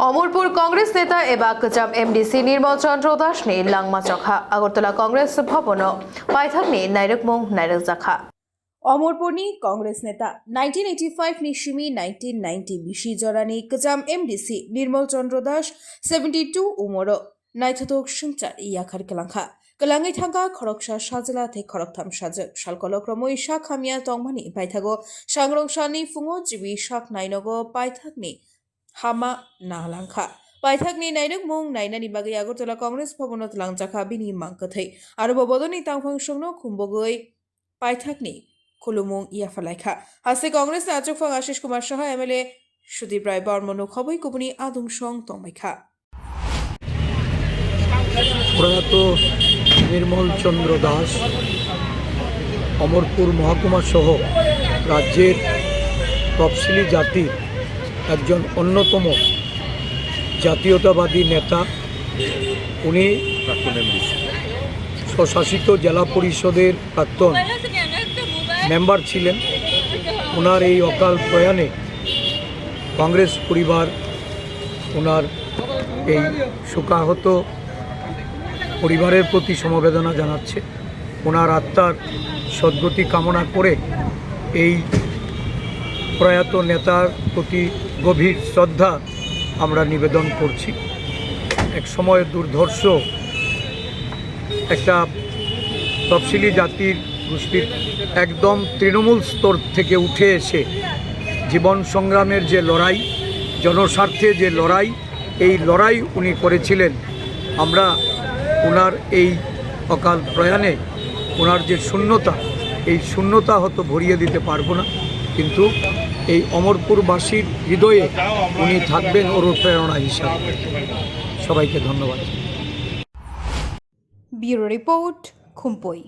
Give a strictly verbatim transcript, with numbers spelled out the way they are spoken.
Omorpur Congress neta eba kwcham M D C Nirmal Chandra Das ni langma chokha. Agartala Congress Bhavan o paithak ni nairwkmung nairwkjakha. Omorpurni Congress neta nineteen eighty-five ni simi nineteen ninety bisi jorani kwcham M D C Nirmal Chandra Das seventy-two umoro naithothok swngchar yakhar kwlangkha. Kwlangwi thangkha khoroksa sajla tei khoroktham sajwk. Salkolok romwi sak hamya tongmani paithago sangrong salni phungo chibwi sak nainogo paithakni hama nalangkha. Paithakni nainwkmung nainani bagwi Agartala Congress Bhavan o twlangjakha bini mang kwthwi. Arobo bodolni tangphang songno khumbogwi paithakni khulumung yapharlaikha. Haste Congress ni achukphang Ashish Kumar Saha, M L A Sudip Rai Barma no khobwi kubuni adung song tongbaikha. প্রয়াত নির্মল চন্দ্র দাস অমরপুর মহকুমা সহ রাজ্যের তফসিলি জাতির একজন অন্যতম জাতীয়তাবাদী নেতা। উনি প্রাক্তন এমডিসি। স্বশাসিত জেলা পরিষদের প্রাক্তন মেম্বার ছিলেন। ওনার এই অকাল প্রয়াণে কংগ্রেস পরিবার ওনার এই শোকাহত পরিবারের প্রতি সমবেদনা জানাচ্ছে। ওনার আত্মার সদ্গতি কামনা করে এই প্রয়াত নেতার প্রতি গভীর শ্রদ্ধা আমরা নিবেদন করছি। এক সময় দুর্ধর্ষ একটা তফসিলি জাতির গোষ্ঠীর একদম তৃণমূল স্তর থেকে উঠে এসে জীবন সংগ্রামের যে লড়াই, জনস্বার্থে যে লড়াই, এই লড়াই উনি করেছিলেন। আমরা ওনার এই অকাল প্রয়াণে ওনার যে শূন্যতা, এই শূন্যতা হয়তো ভরিয়ে দিতে পারবো না, কিন্তু এই অমরপুরবাসীর হৃদয়ে উনি থাকবেন অনুপ্রেরণা হিসাবে। সবাইকে ধন্যবাদ। Bureau Report, Khumpui.